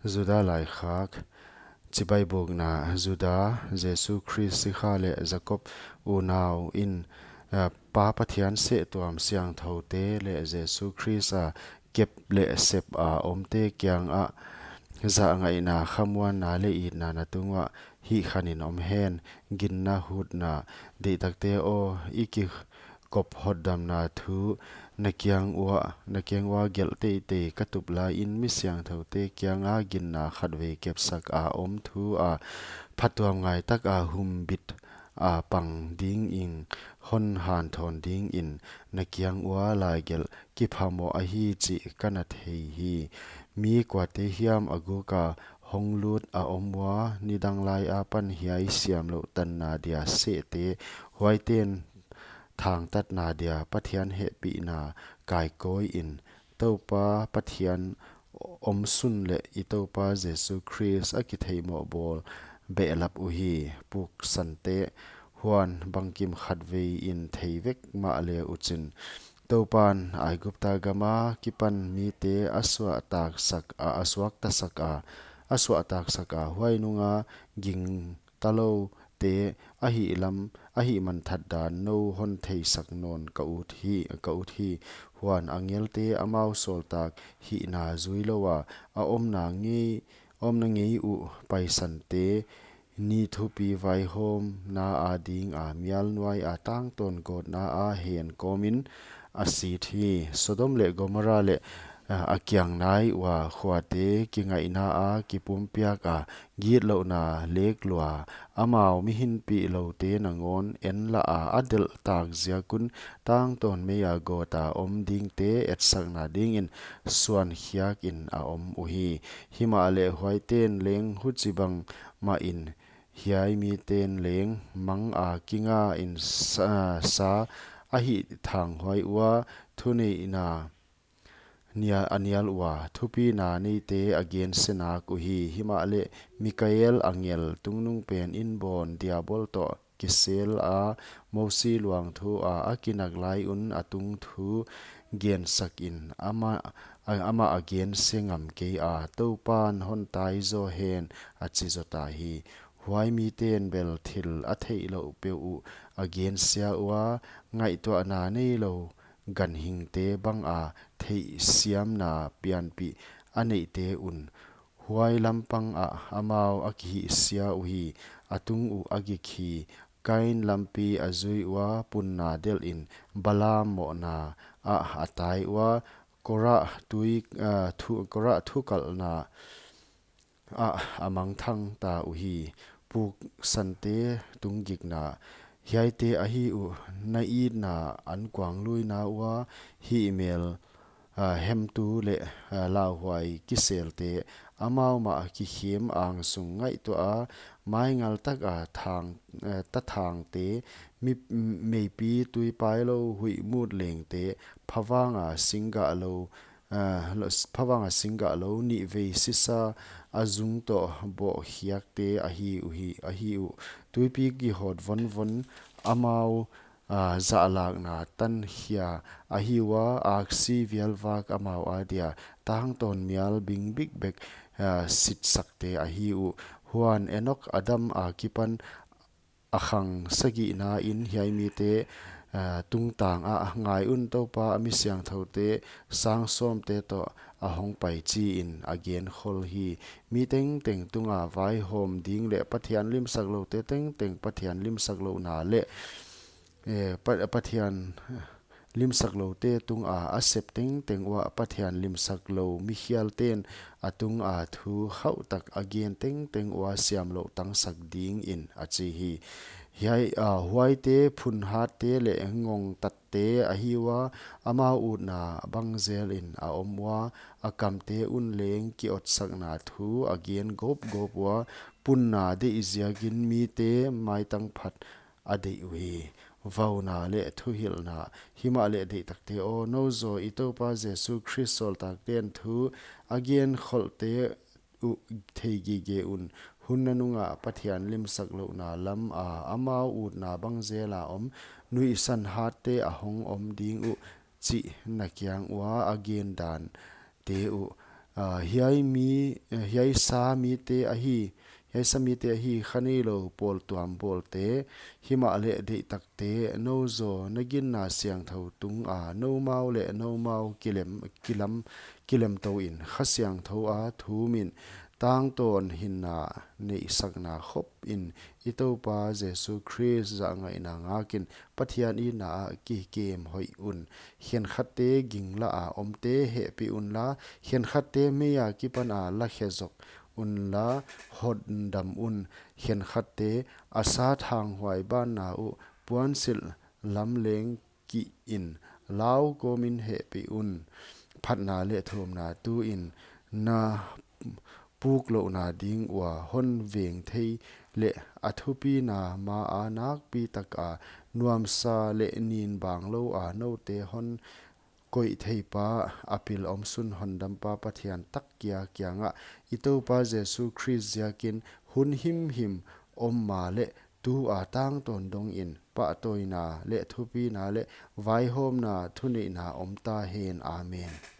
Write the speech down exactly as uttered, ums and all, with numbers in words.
Juda laikhak. Chibai bukna. Juda, Jesu Khrist sikha leh Jakob unau in, eh, Pa Pathian sehtuam siangthoute leh Jesu Khrist a kep leh sep a omte kiangah zahngaihna, khamuanna leh itna na tungah hihkhanin om hen. Ginna hutna. Deihtakte aw, i ki kop hotdamna thu na kiang ua, na kiang ua gelh teitei ka tup laiin, mi siangthoute kianga ginna khatvei kepsak a om thu a phatuamngai taka humbit a pang dingin hon hanthawn dingin na kiang ua laigelh kiphamoh ahi chih ka na thei hi. Mi kuate hiam a guka hong lut a om ua, nidang lai apan hiai siamlouh tanna dia sehte, huaiten thangtatna dia Pathian hehpihna kaikawi in, Toupa Pathian omsun leh i Toupa Jesu Khrist a kitheihmoh bawl behlap uhi. Puksante. Huan bangkim khatvei in thei vek mahle uchin, Toupan Aigupta gama kipan mite a suahtaksak a, a suaktasak a, a suahtaksak a, huai nunga gingtalou te ahihlam, ahihmanthat dan nou hon theisak nawn ka ut hi, ka ut hi. Huan angelte amau sawltak hihna juilou a, a omna ngei, omna ngei uh paisante, ni thupi vaihawmna adinga mial nuaia tangtawn gawtna a hen kawmin a sit hi. Sodom leh Gomorra leh, ah, a kiang nai ua khuate kingaihna a kipumpiak a, gitlouhna lek lua, amau mihinpihloute nangawn enla a, a delhtak ziak un tangtawn meia gawta om dingte etsakna dingin suankhiakin a om uhi. Himahleh huaiten leng huchibang mahin hiai miten leng mang a kinga in sa, sa a hihthanghuai ua, thuneihna nia, a nial ua, thupina neite a gense nak uhi. Himahleh Mikael angel, tungnungpen inbawn Diabol toh kisel a, Mosi luang thu a a kinak lai un a tung thu gensakin amah, a, amah a gense ngam kei a, Toupan hon tai zaw hen, a chi zota hi. Huai miten bel thil a theihlouh peuh uh a gensia ua, ngaihtuahna neilou ganhingte banga theihsiamna pianpih a neihte un. Huai lampang ah amau a kihihsia uhi, a tung uh a gik hi. Kain lampi a zui ua, punna delhin Balaam mohna ah a tai ua, Korah tui, ah, thu, Korah thukalhna ah a mangthang ta uhi. Puksante tunggikna. Hiaite ahi uh, na itna ankuangluina ua, hihmel, ah, hemtu leh, ah, lauhuai kiselte, amau mah kikhem angsung ngaihtuah a, maingal taka thang, eh, tathangte, mi, meipi tuipailou huihmut lengte, phavanga singgahlou, ah, lo, phavanga singgahlou nihvei sisa a zung toh bohkhiakte ahi uhi, ahi uh. Tuipi kihawt vonvon amau, ah, zahlakna tankhia ahi ua, aksi vialvak amau adia tangtawn mial bingbik bek, ah, sitsakte ahi uh. Huan Enok Adam akipan a khang sagihna in hiai mite, ah, tungtang ah ngai un, Toupa a mi siangthoute sang sawmte toh a hongpai chiin a genkhol hi. Mi tengteng tunga vaihawm ding leh Pathian limsakloute tengteng Pathian limsaklouhna leh, eh, Pa-, Pathian limsakloute tunga a sep tengteng ua Pathian limsaklou mikhialten a tunga thu khauhtak a gen tengteng ua siamlouh tangsak dingin a chi hi. Hiai, ah, huaite phunhatte leh ngongtatte ahi ua, amau utna bangzelin a om ua, a kamte un leng kiotsakna thu a gen gawpgawp ua, punna deih ziakin mite maitang phat a deih uhi. Vauna leh thuhilhna. Himahleh deihtakte aw, nou zaw i Toupa Jesu Khrist sawltakten thu a genkholhte uh thei gige un. Hun nanungah Pathian limsaklouhna lama amau utna bangzela om nuihsan hatte a hong om ding uh chih na kiang ua a gen dante uh, Aa, hiai mi, hiai sa mite ahi, hiai sa mite ahi, kha neilou pawl tuam bawlte, himahleh deihtakte, nou zaw na ginna siangthou tunga noumau leh noumau kilem, kilam, kilemtou in, Kha Siangthou a thumin, tangtawn hinna neihsakna khop in, i Toupa Jesu Khrist zahngaihna ngakin, Pathian itna ah kikem hoih un. Khenkhatte ginglah a omte hehpih unla, khenkhatte mei akipan a la khe zok unla, hondam un. Khenkhatte a sa thanghuai banna uh puansilh lamleng kih in, lau kawmin hehpih un. Phatna leh thumna tuin na puklouhna ding ua hon veng thei leh a thupina ma a nakpi taka nuamsa leh nin banglou a noute hon koih theipa, a pil omsun hondampa Pathian tak kia kiangah, i Toupa Jesu Khrist ziakin hun himhim om ma leh tu a tangtawn dongin pahtawina leh thupina leh vaihawmna thuneihna om ta hen. Amen.